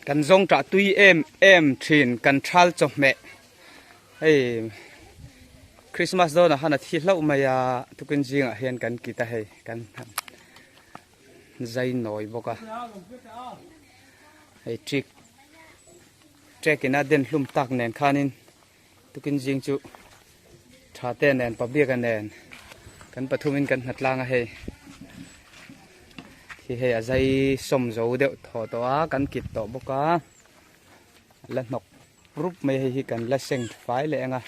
Kan zawng tah tui em em thin kan thal chawhmeh hei Christmas dawnah khan a thi hlauh mai a tukin zingah hian kan kit a hei kan zai nawi bawk a hei trik trek ina den hlum tak nen khanin tukin zing chu tha te nen public a nen kan pathumin kan hnatlang a hei khi hei a zai sawm zo deuh thaw tawh a kan kit tawh bawk a la hnawk rup mai hei hi kan la seng fai leh ang a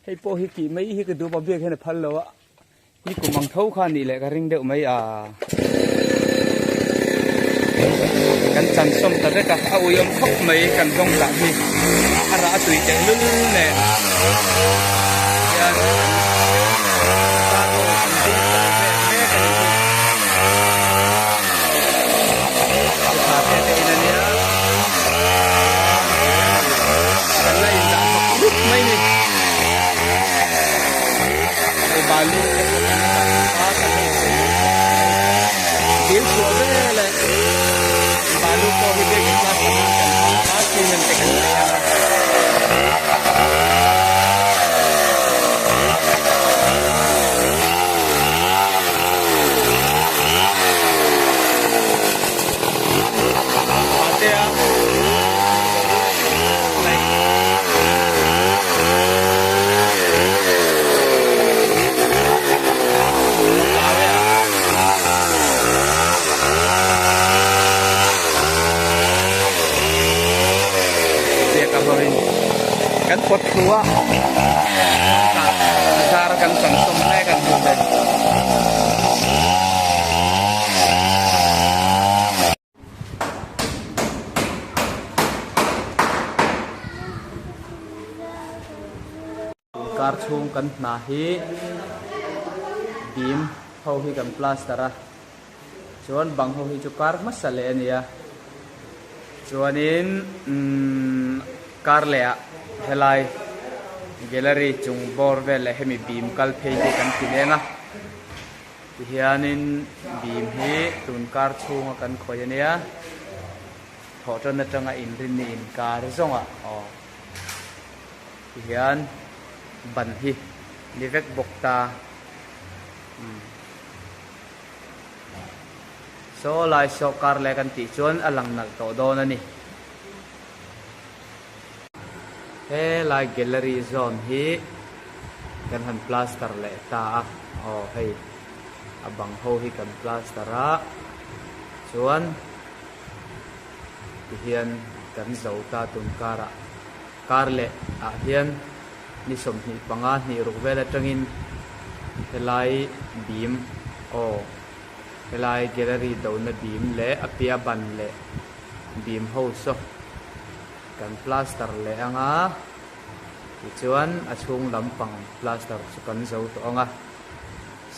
hei pawh hi tih mai hi ka duh public hian a phal lo a. Ni kum ang tho kha nih leh ka ring deuh mai a. Kan chan sawm ta vek a, a uiawm khawp mai kan zawng tah hi. A rah a tui teh lul nen hian kan zar ho kan ding chho vel mek a nih hi. Tha te te in a nia. Kan la indah hnawk rup mai ni. Hei balu te pawh kan la dah bawk a, kan la inchei duh khawp mai. Dil chhuah vel e. Balu pawh hi biakin class panga kan hmang a, cement te kan lei ang a. Patea mai. Biak a hawin kan pawt thlu a zar kan chan sawm mek an hmu ve. Kar chhung kan hna hi bim ho hi kan plaster a chuan bang ho hi chu kar hmasa leh a ni a chuanin umm kar leh ah helai gallery chung bawr vel leh hemi bim kal phei te kan ti leng a. Tihianin bim hi tun kar chhunga kan khawih a nia, thawhtan atanga inrinni inkar zawngah aw tihian ban hi ni vek bawk ta umm saw lai saw kar leh kan tih chuan a lang nalh tawh dawn a ni. Helai gallery zone hi kan han plaster leh ta a, aw hei a bang ho hi kan plaster a, chuan tihian kan zo ta tun karah kar leh ah hian ni 25 hnih ruk vel atangin helai bim aw helai gallery dona bim leh a pia ban leh bim ho saw kan plaster leh ang a, tichuan a chhung lampang plaster chu kan zo tawh ang a,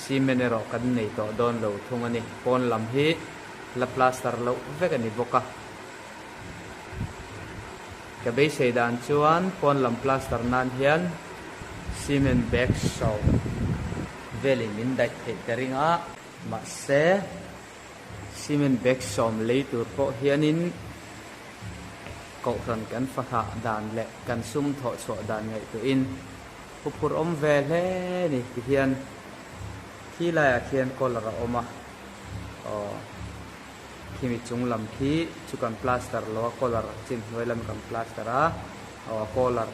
cement erawh kan nei tawh dawn lo thung a ni, pawn lam hi la plaster loh vek a ni bawk a, ka beisei dan chuan pawn lam plaster nan hian cement bag sawm velin min daih theih ta ring a, mahse. Cement bag sawm lei tur pawh hianin Kohhran kan fahrah dan leh kan sum thawh chhuah dan ngaihtuahin huphurh awm ve hle ni ti hian khi laiah khian collar a awm a, aw khimi chung lam khi chu kan plaster lo a collar chin hnuai lam kan plaster a, aw a collar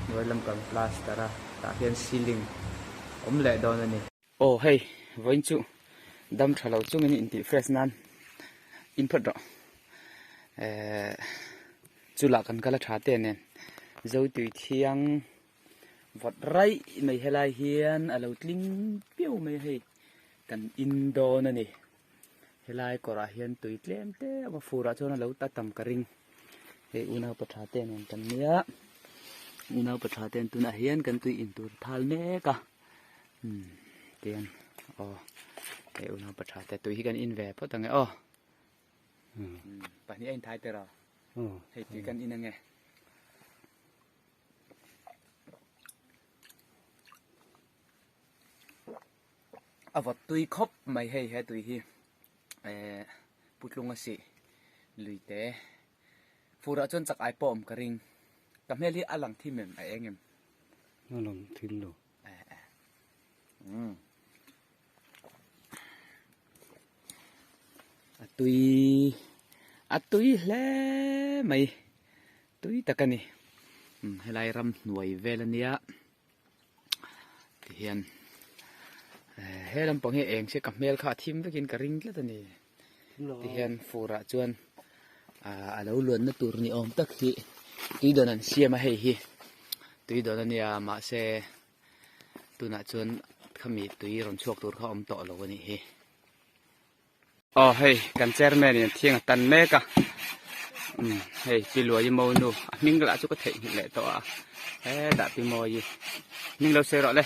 hnuai lam kan plaster a tah hian ceiling awm leh dawn a ni. Aw hei vawiin chu dam tha lo chungin intih fresh nan in phawt rawh ehh chu lah kan kal a tha te nen zo tui thiang Vawt raih mai helai hian a lo tling piau mai a hei kan in dawn a ni. Helai kawrah hian tui tlem te a awm a furah chuan a lo ta tam ka ring. Hei unau pa tha te nen kan nia unau pa tha ten tunah hian kan tui in tur thal mek a umm tian aw hei unau pa tha te tui hi kan in ve phawt ang e aw pahnih a inthai tir a hei tui kan in ange. A vawt tui khawp mai hei he tui hi ehh putlung a sih lui te furah chuan chak ai pawh a awm ka ring ka hmel hi a lang thim em a eng em a lang thim lo eh eh umm a tui a tui hle mai tui tak a ni umm helai ramhnuai vel a nia. Tihian eh he lampang hi eng se ka hmel kha a thim vekin ka ring tlat a ni tihian furah chuan ah a lo luanna tur ni awm tak hi tui dawn an siam a hei hi tui dawn a nia mahse tunah chuan khami tui rawn chhuak tur kha a awm tawh lo a nih hi. Aw hei kan chairman in thiang a tan mek a umm hei pi luai mo nu a hming lah chu ka theihnghilh leh tawh a hetah pi mawi hming lo sawi rawh le.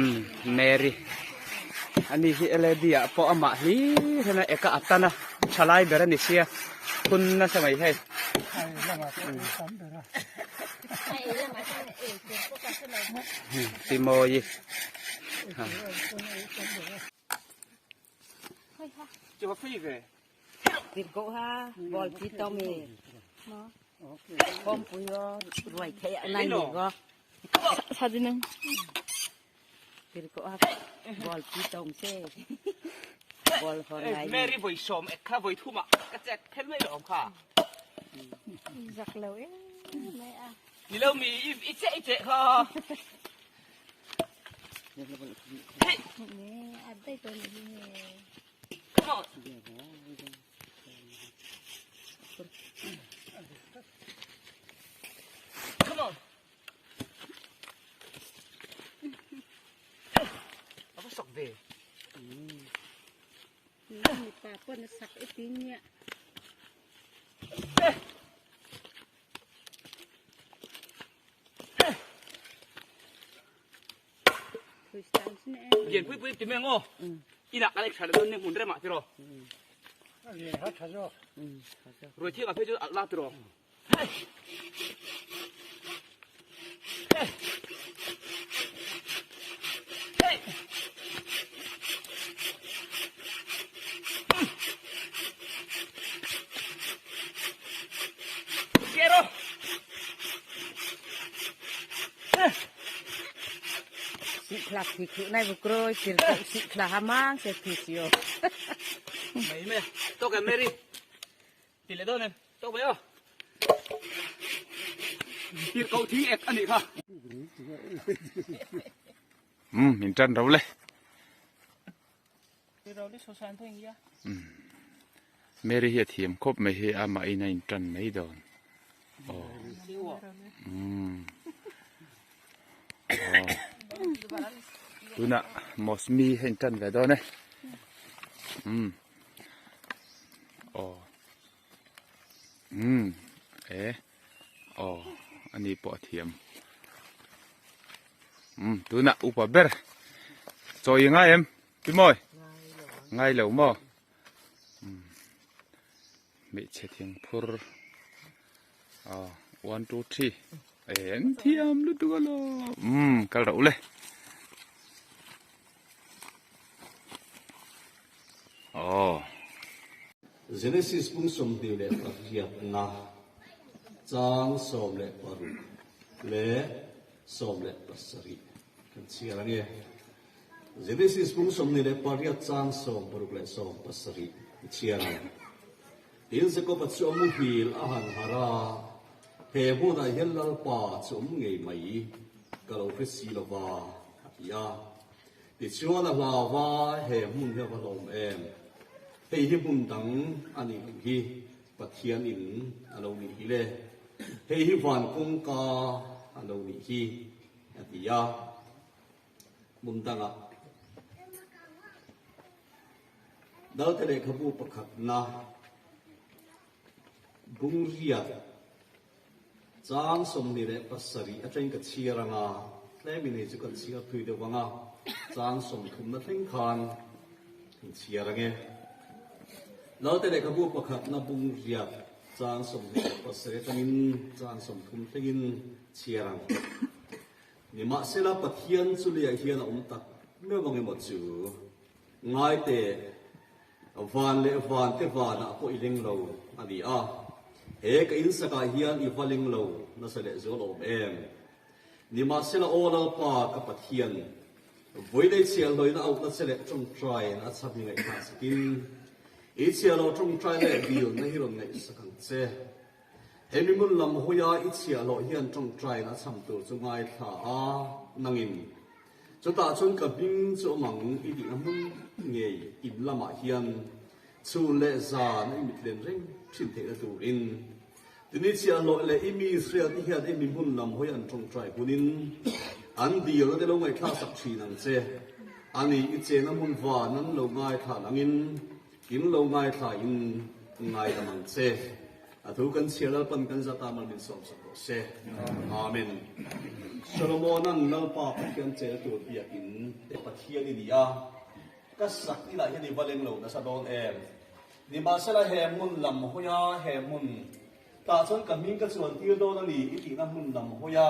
Umm Mary ani hi led ah pawh amah hlir hian a eka a tan a thalai ber a ni sia phun nasa mai hei. Pi Mawi Mary vawi sawm ek kha vawi thum ah ka chet phel mai lo awm kha. Zak lo em mai a. Ni lo mi i che i che kha. Come on. Come on. A va sak ve. Mipa pawn a sak i ti nia. Lian pui pui ti mai ang aw. Inah kan ek tha leh dawn nia hmun remah tiraw. Ruai thiangah phei chuan alh la tiraw. Tawk em Mary? Ti leh dawn em? Tawk mai aw. Tir koh thing ek a nih kha. Um, min tan ro le. Um. Mary hi a thiam khawp mai hi a mah in a in tan mai dawn. Aw. Um. Aw. Tunah Mosmi hi a in tan ve dawn e. Um. Aw umm e aw ani pawh a thiam umm tunah upa ber chawi ngai em ti mawi ngai lo maw umm hmeichhe thingphur aw one two three e an thiam lutuk alawm umm kal rauh le. Aw. Genesis pung 28na chang 16 leh 17 kan chhiar ang e. Genesis pung 28 chang 16 leh 17 i chhiar ang. Tin, Jakob-a chu a muhil a han harh a, He hmunah hian Lalpa chu awm ngei mai ka lo hre si lo va, a ti a. Tichuan a hlau va, He hmun hi a va hlawm em? Hei hi hmun dang a nih loh hi, Pathian in a lo nih hi le. Hei hi van kawngka a lo nih hi, a ti a. Hmun dangah Dalte lehkhabu pakhatna Bungriat Chang 27 atangin ka chhiar ang a, tlemin hei chu kan chhiar thui deuh ang a, chang sawmthumna thleng khan kan chhiar ang e. Lalte lehkhabu pakhatna bung riat chang 27 atangin chang 30 thlengin chhiar ang. Nimahsela Pathian chu leiah hian a awm tak meuh ang emaw chu? Ngai teh, van leh van te vanah pawh i leng lo a ni a, he ka insakah hian i va leng lo nasa leh zual awm em? Nimahsela aw Lalpa ka Pathian, vawiin chhiahhlawina auhna che leh tawngtaiin a chham hi ngaihthah sakin, i chhiahlo tawngtai leh dilna hi rawn ngaihsak ang che. He mi hmun lam hawia i chhiahhlawh hian tawngtaiin a chham tur chu ngaithla a, nangin, Chutah chuan ka hming chu awm ang i tihna hmun ngei in lamah hian chhun leh zan a i mitlen reng thin theihna turin tuni chhiahhlawh leh i mi Israel te hian i mi hmun lam hawi an tawngtai hunin an dilna te lo ngaihthlak sak thin ang che. Ani i chena hmun van an lo ngaithla angin In lo ngaithla in ngaidam ang che. A thu kan chhiar Lalpan kan zat a mal min sawm sak rawh se. Amen. Solomona'n Lalpa Pathian chel tur biakin Pathian i ni a, ka sak inah hian i va leng lo nasa dawn em? Nimahsela he hmun lam hawi a, he hmun tah chuan ka hming ka chuan tir dawn a ni i tihna hmun lam hawi a,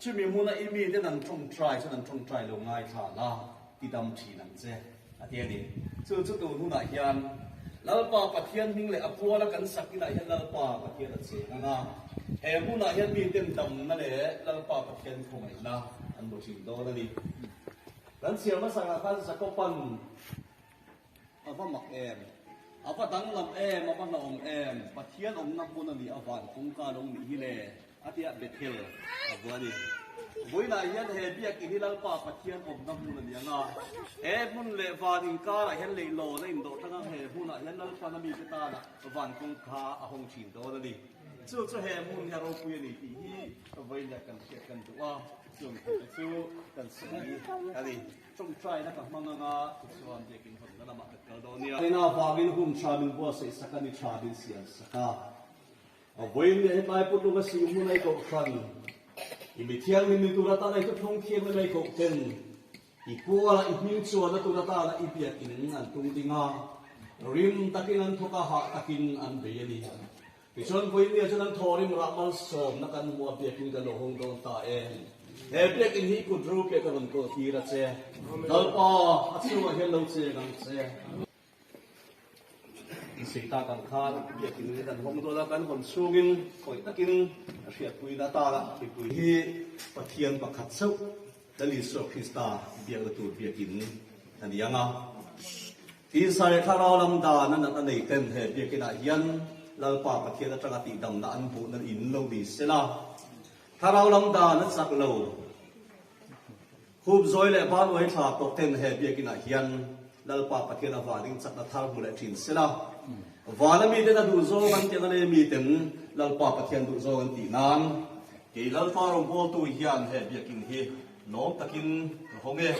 chumi hmuna i miten an tawngtai chuan an tawngtai lo ngaithla la, ti dam thin ang che. A ti a ni. Chu chu tun hunah hian Lalpa Pathian hming leh a puala kan sak inah hian Lalpa Pathian a cheng ang a, he hmunah hian miten damna leh Lalpa Pathian khawngaihna an hmu thin dawn a ni. Kan chhiar hmasakah khan Jakoban a va mak em, a va danglam em, a va hlauhawm em, Pathian awmna hmun a nih avan kawngka lo nih hi le. A tia Bethel a vua a ni. Vawiinah hian he biakinn hi Lalpa Pathian awmna hmun a ni ang a. He hmun leh van inkarah hian leihlawn a indawh tlang a, he hmunah hian Lalpan a mite tana van kawngka a hawng thin dawn a ni. Chu chu he hmun hi a ropui a ni tih hi vawiinah kan hriat kan duh a, chung thute chu kan sawi a ni. Tawngtaina ka hmang ang a, tichuan biakinn hawnna lamah kan kal dawn nia. Ena vangin hun tha min buatsaih sak a, ni tha min siam sak a. A vawiin leh hetlai putlung a si hmun ai kohhran i mi thianghlim ni tur atana i thuthlung thianghlim ai koh ten i puala i hming chuan a tur atana i biakin an tung ding a, rim takin an thawk a, hah takin an bei a ni. Tichuan vawiin nia chuan an thawrim rah malsawmna kan hmu a, biakin kan lo hawng dawn ta e. He biakin hi i kut ropui ka rawn kawl tir a che. Lalpa, a chhungah hian lo cheng ang che. Insawi tak ang khan biakin kan hawng dawn a, kan hawn chhungin khawih takin a hriatpuina atana mipui hi Pathian pakhat chauh Lal Isua Krista biakna tur biakin a ni ang a. Tisa leh thlarau lam dan a natna nei ten he biakinah hian Lalpa Pathian atanga tihdamna an hmuhna in lo ni sela, thlarau lam dan a chak lo. Khup zawi leh ban uai thla tawh ten he biakinah hian Lalpa Pathian a vanin chakna thar hmu leh thin sela. Vana miten a duhzawng an tih ang a lei miten Lalpa Pathian duhzawng an tih nan kei Lalpa rawngbawltu hian he biakin hi lawm takin ka hawng e.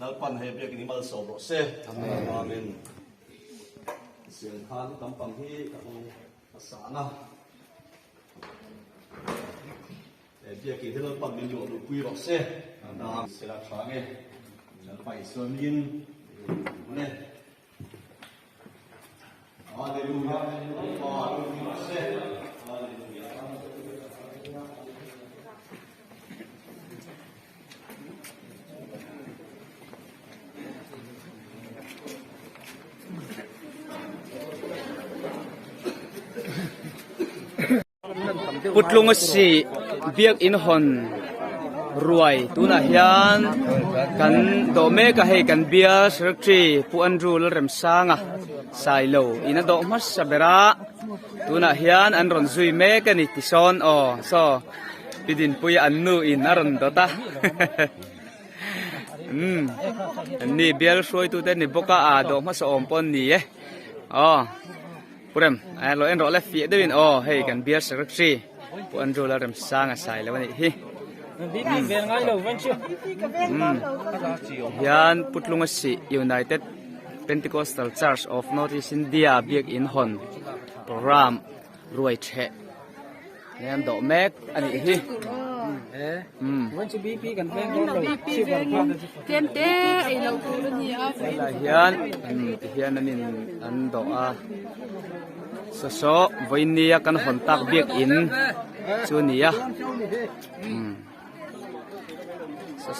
Lalpan he biakin hi malsawm rawh se. Amen. Siang khan tam pang hi ka hawng hmasa ang a. He biakinn hi Lalpan min luah luhpui rawh se. Amen. Sela tha nge Lalpa Isua mingin hun e. Hallelujah. Lalpa ropui rawh se. Hallelujah. Putlung a si biakinn hawn ruai tunah hian kan dawh mek a hei kan bial secretary Pu Andrew Lalremsanga Sailo in a dawh hmasa ber a tunah hian an rawn zui mek a ni tisawn aw saw Pi Dinpuia an nu in a rawn dawt a umm an ni bial hruaitute ni bawk a aa dawh hmasa awm pawh an ni e. Aw Pu Rem lo en rawh le fiah deuhin aw hei kan bial secretary Pu Andrew Lalremsanga sai lo a nih hi. Hian Putlunga Sih United Pentecostal Church of North East India biakin hawn program ruai theh nen an dawh mek a nih hi. Helai hian tihian an in an dawh a saw saw vawinia kan hawn tak biakin chu a ni a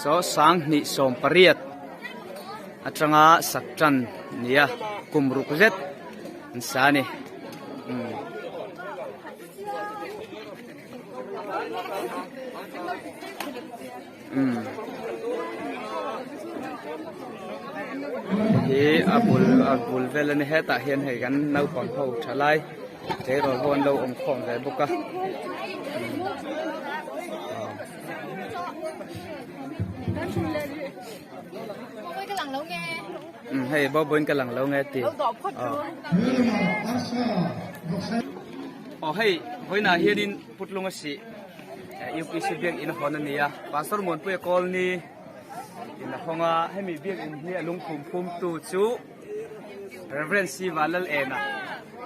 saw saw 2018 atanga sak tan a ni a kum ruk zet an sa a ni. Hi a bul a bul vel a ni hetah hian hei kan naupang ho tha lai tleirawl ho an lo awm khawm ve bawk a. Hei boboin ka lang lo nge ti. Aw hei vawiinah hianin Putlung a sih UPC biakinn a hawn a ni a Pastor Muanpuia Kawlni in a hawng a hemi biakinn hi a lungphum phum tu chu Reverend C Vanlalena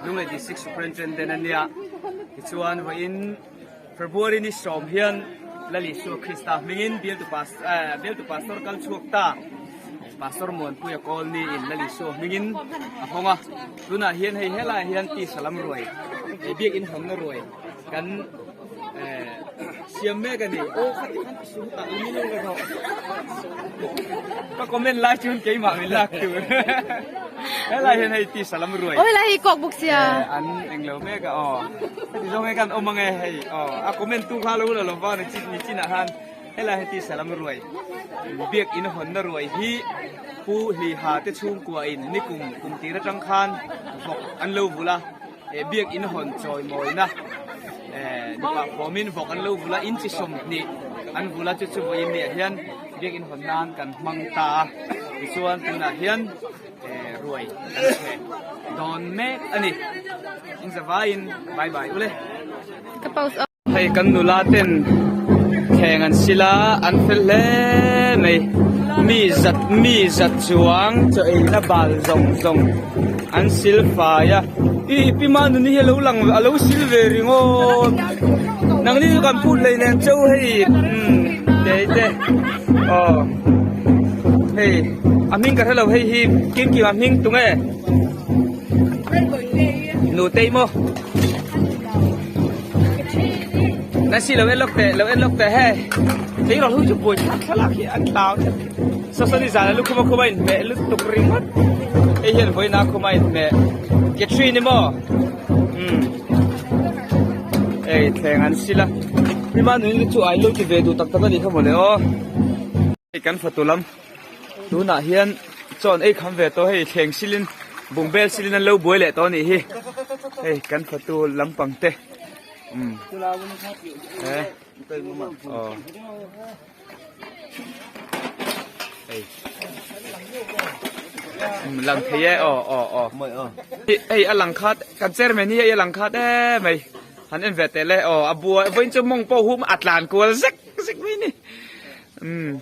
Lunglei District Superintendent a nia tichuan vawiin February ni sawm hian Lal Isua Krista hmingin bialtu bialtu pastor kal chhuak ta Pastor Muanpuia Kawlni in Lal Isua hmingin a hawng a tunah hian hei helaiah hian tisa lam ruai hei biakin hawnna ruai kan siam mek a ni aw khati khan ka sum tak min lo la rawh ka comment lai chuan keimah min lak tur helai hian hei tisa lam ruai aw helai hi kawk bawk sia an englo mek a aw heti zawng hi kan awm ange hei aw a comment tu kha lo la lo va ni chin ni chinah khan helai hi tisa lam ruai biak in hawnna ruai hi pu hliha te chhungkua in nikum kum tir atang khan vawk an lo vul a Eh biakinn hawn chawimawina eh mipa khawmin vawk an lo vul a inchi 20 an vul a chu chu vawiin ni ah hian biakinn hawn nan kan hmang ta a tichuan tunah hian eh ruai kan chhe dawn mek a ni inzavaiin bye bye ule. Ka pause off. Hei kan nula ten thleng an sil a an fel hle mai mi zat mi zat chuang chaw eina bal zawng zawng an sil fai a i pi manuni hi alo lang alo sil ve ringawt nangni chu kan phut lei nen cheu hei umm tei te aw hei a hming ka hrelo hei hi kim kim a hming tunge nutei maw. Nancy lo en lawk teh lo en lawk teh hei thei rawh hu chu buai thlak thlalak hi an tlau tlat saw saw ni zan a lukhum a khum a inhmeh lutuk ringawt hei hian vawiin a khum a inhmeh Catherine ni maw umm hei thleng an sil a hima nui chu ai lo ti ve duh tak tak a nih kha mawle aw hei kan fatu lam tunah hian chaw an ei kham ve tawh hei thleng silin bungbel silin an lo buai leh tawh a nih hi hei kan fatu lampang te umm he aw hei umm lang thei e aw aw aw hei a lang khat kan chairman hi hei a lang khat em mai han en ve teh le aw a buai vawiin chu mawng pawh hum a tlan kual zek zek mai a ni umm.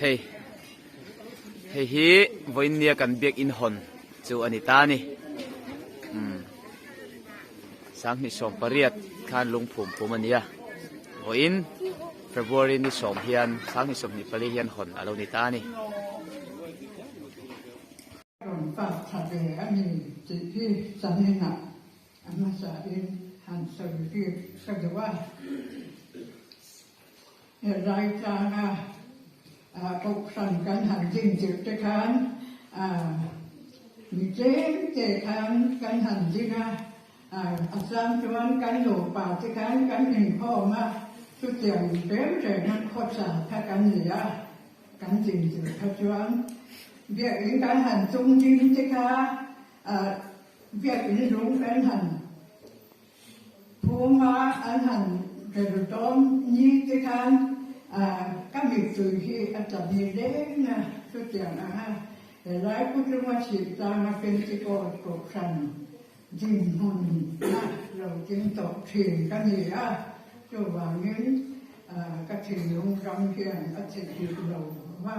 Hei hei hi vawinia kan biakin hawn chu a ni ta a ni umm 2018 khan lungphum phum a ni a vawiin February ni sawm hian 2024 hian hawn a lo ni ta a ni. Rawn pak tha ve a ni tih hi Chanina a hmasain han sawi bik ka duh a. He lai tlanga kohhran kan han din tirh te khan mi tlem te khan kan han ding a, a chang chuan kan nupa te khan kan inkhawm a, chutiang reng renga khawsa kha kan ni a. Kan din tirh kha chuan biakinn kan han tum ding te kha biakinn lung kan han. Phuma an han rel dawn ni te khan ka mittui hi a tla ni reng a, chutiang anga helai Putlunga chhip tlanga Pentecost Kohhran dinhmun a lo ding tawh thin ka ni a, chuvangin ka thinlung ram hian a theihnghilh lo va,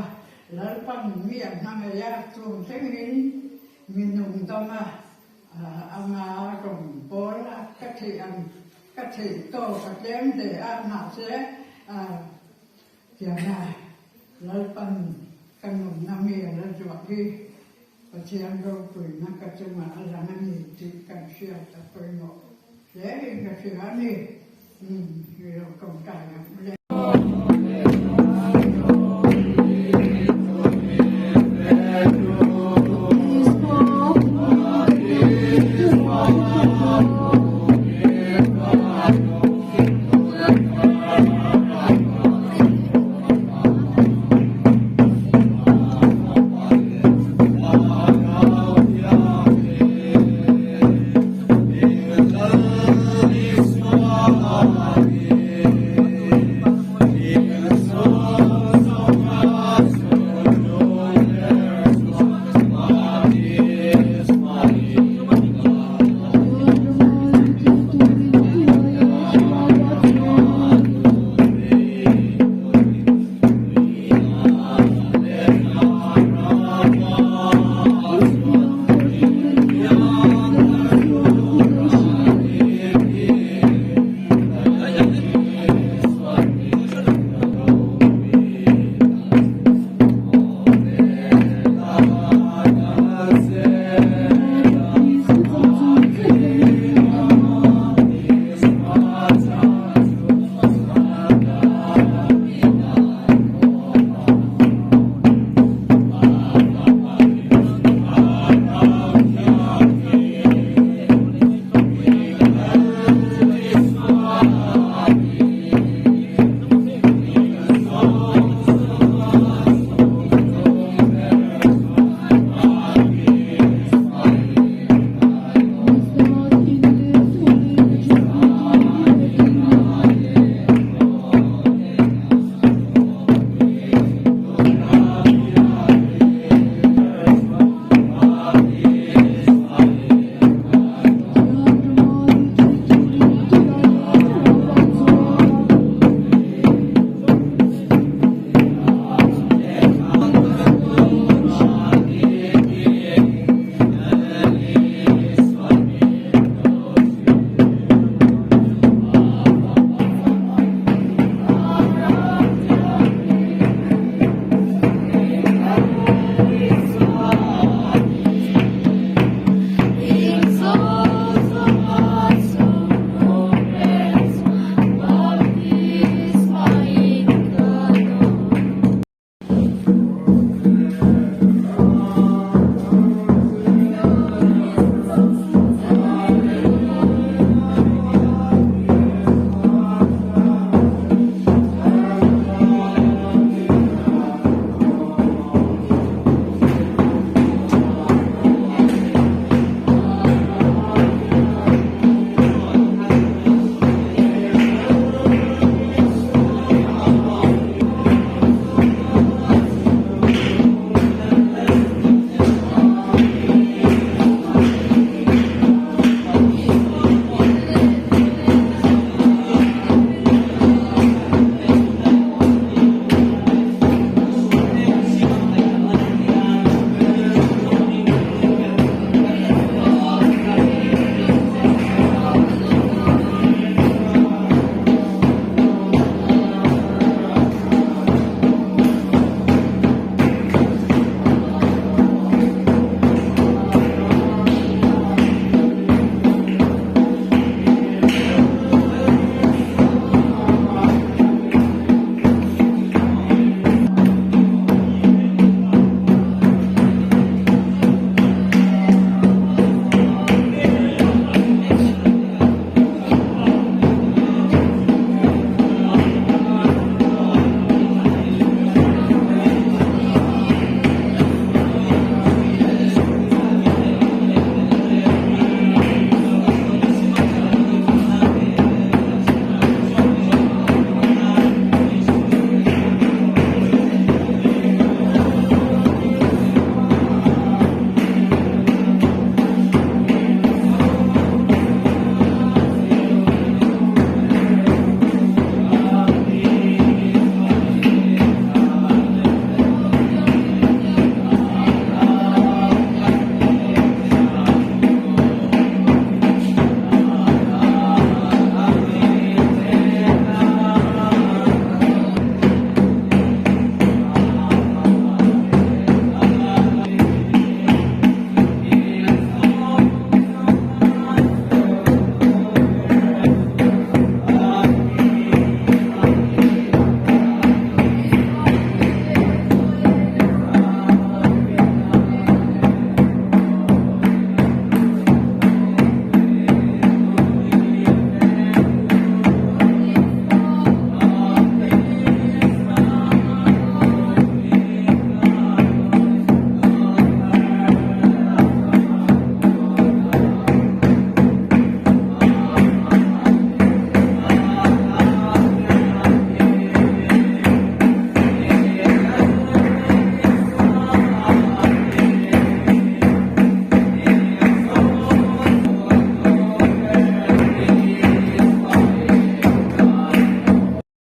Lalpan mi a hmangaih a, chung thlengin mi nungdam a. Anga rawn bawl a, ka theih ang ka theih tawk a tlem hle a, mahse tianga Lalpan ka nunna mi a la zuah hi Pathian ropuina ka chungah a lang a ni tih kan hriat a pawimawh hle in ka hria a ni. Umm, i lo tawngtai ang le.